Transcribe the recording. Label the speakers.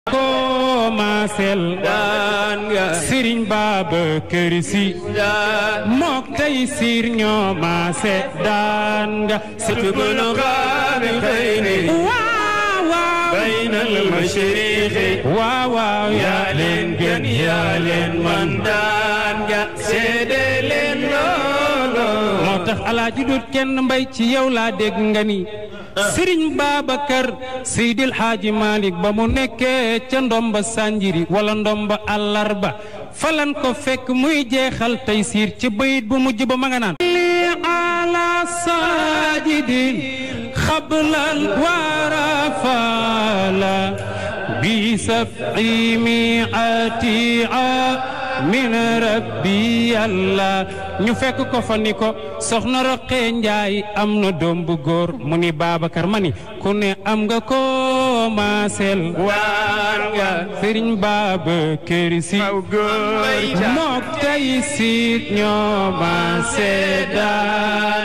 Speaker 1: Commencel daan nga Serigne Babacar Sy mook taysir ñoo masé daan nga situbulu xaabi xëyni waaw baynal mashriqi waaw yaa leen gën yaa leen man daan nga seede leen loolo moo tax alaaji dut kenn mbay ci yow laa dégg nga ni Serigne Babacar Seydil Hadji Malick ba mu nekkee ca ndomba Sanjiri wala ndomba àllarba falan ko fekk muy jeexal taysir ci bayit bu mujj ba ma nga naan li ala sajidin xablal warafala bi safi miatia min rabbi yàlla ñu fekk ko fa ni ko soxna Roqee Njaay am na doom bu góor mu ni Babacar ma ni ku ne am nga ko maasel waar nga Serigne Babacar Sy mook taysir ñoo maase daan